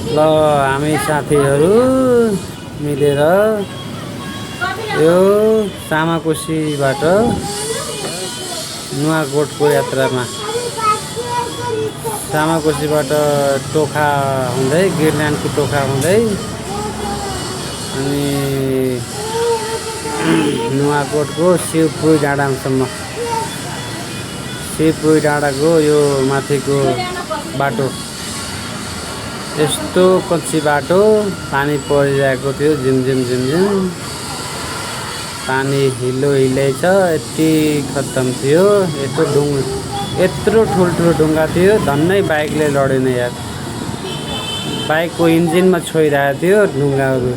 ल हामी साथीहरू मिलेर यो सामाकोसीबाट नुवाकोटको यात्रामा सामाकोसीबाट टोखा हुँदै गिरल्यान्डको टोखा हुँदै अनि नुवाकोटको शिवपुरी डाँडासम्म शिवपुरी डाँडाको यो माथिको बाटो यस्तो कच्ची बाटो पानी परिरहेको थियो झिमझिम पानी हिलो छ यति खत्तम थियो यत्रो ठुल्ठुलो ढुङ्गा थियो धन्नै बाइकले लडेन यार बाइकको इन्जिनमा छोइरहेको थियो ढुङ्गाहरू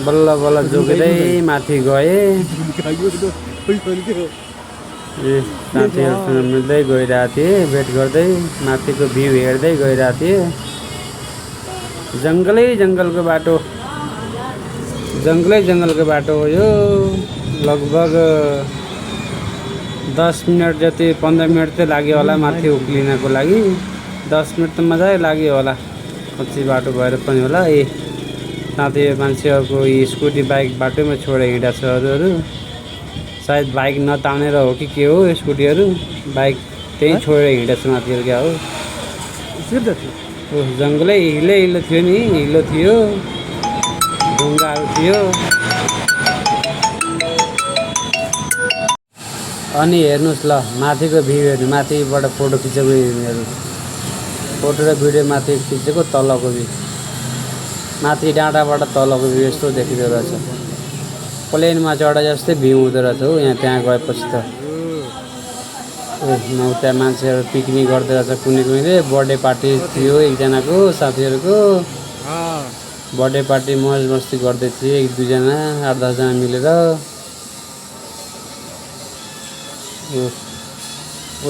बल्ल बल्ल जोगिँदै माथि गए साथीहरूसँग मिल्दै गइरहेको थिएँ भेट गर्दै माथिको भ्यू हेर्दै गइरहेको थिएँ जङ्गलको बाटो हो यो लगभग 10 मिनट जति 15 मिनट चाहिँ लाग्यो होला माथि उक्लिनको लागि 10 मिनट त मजाले लाग्यो होला कच्ची बाटो भएर पनि होला साथै मान्छेहरूको स्कुटी बाइक बाटोमा छोडेर हिँडेको छ अरूहरू सायद बाइक नतानेर हो कि के हो स्कुटीहरू बाइक त्यही छोडेर हिँडेको छ माथिहरू क्या हो जङ्गलै हिलो थियो नि हिलो थियो ढुङ्गाहरू थियो अनि हेर्नुहोस् ल माथिको भ्यू हेर्नु माथिबाट फोटो खिचेको यिनीहरू फोटो र भिडियो माथि खिचेको तलको भ्यू माथि डाँडाबाट तलको भ्यू यस्तो देखिँदो रहेछ प्लेनमा चढा जस्तै भ्यू हुँदो रहेछ हो यहाँ त्यहाँ गएपछि त त्यहाँ मान्छेहरू पिकनिक गर्दै रहेछ कुनैले बर्थडे पार्टी थियो एकजनाको साथीहरूको बर्थडे पार्टी मौज मस्ती गर्दै थिए 1-2 जना 8-10 जना मिलेर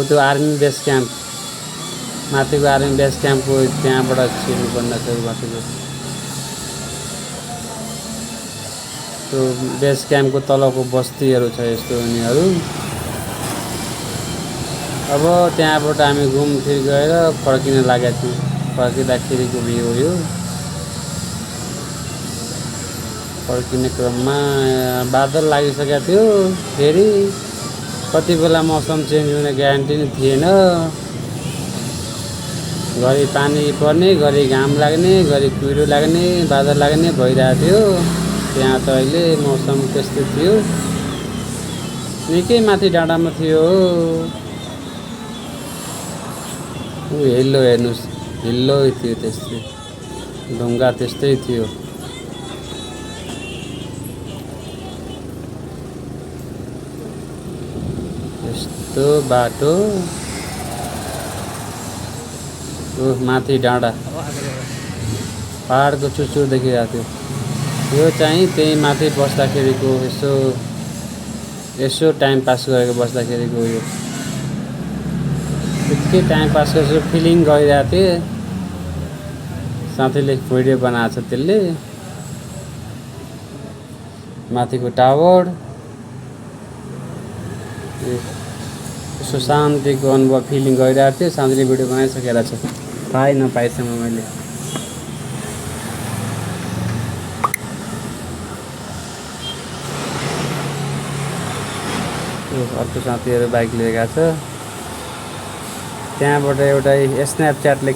त्यो आर्मी बेस क्याम्प माथिको आर्मी बेस क्याम्पको त्यहाँबाट छिर्नु पर्ने छ माथिको त्यो बेस क्याम्पको तलको बस्तीहरू छ यस्तो उनीहरू अब त्यहाँबाट हामी घुमफिर गएर फर्किन लागेका थियौँ फर्किँदाखेरिको भ्यू हो यो फर्किने क्रममा बादल लागिसकेको थियो फेरि कति बेला मौसम चेन्ज हुने ग्यारेन्टी नै थिएन घरि पानी पर्ने घरि घाम लाग्ने घरि कुहिरो लाग्ने बादल लाग्ने भइरहेको थियो त्यहाँ त अहिले मौसम त्यस्तै थियो निकै माथि डाँडामा थियो हिलो हेर्नुहोस् हिलो थियो त्यस्तै ढुङ्गा त्यस्तै थियो यस्तो बाटो माथि डाँडा पहाडको चुचुर देखिरहेको थियो यो चाहिँ त्यही माथि बस्दाखेरिको यसो टाइम पास गरेको बस्दाखेरिको यो त्यतिकै टाइम पास गरेर फिलिङ गरिरहेको थिएँ साथीले भिडियो बनाएको छ त्यसले माथिको टावर यसो शान्तिको अनुभव फिलिङ गरिरहेको थिएँ साथीले भिडियो बनाइसकेर छ थाहै नपाएसम्म मैले अर्को साथीहरू बाइक लिएर गएको छ त्यहाँबाट एउटा स्न्यापच्याटले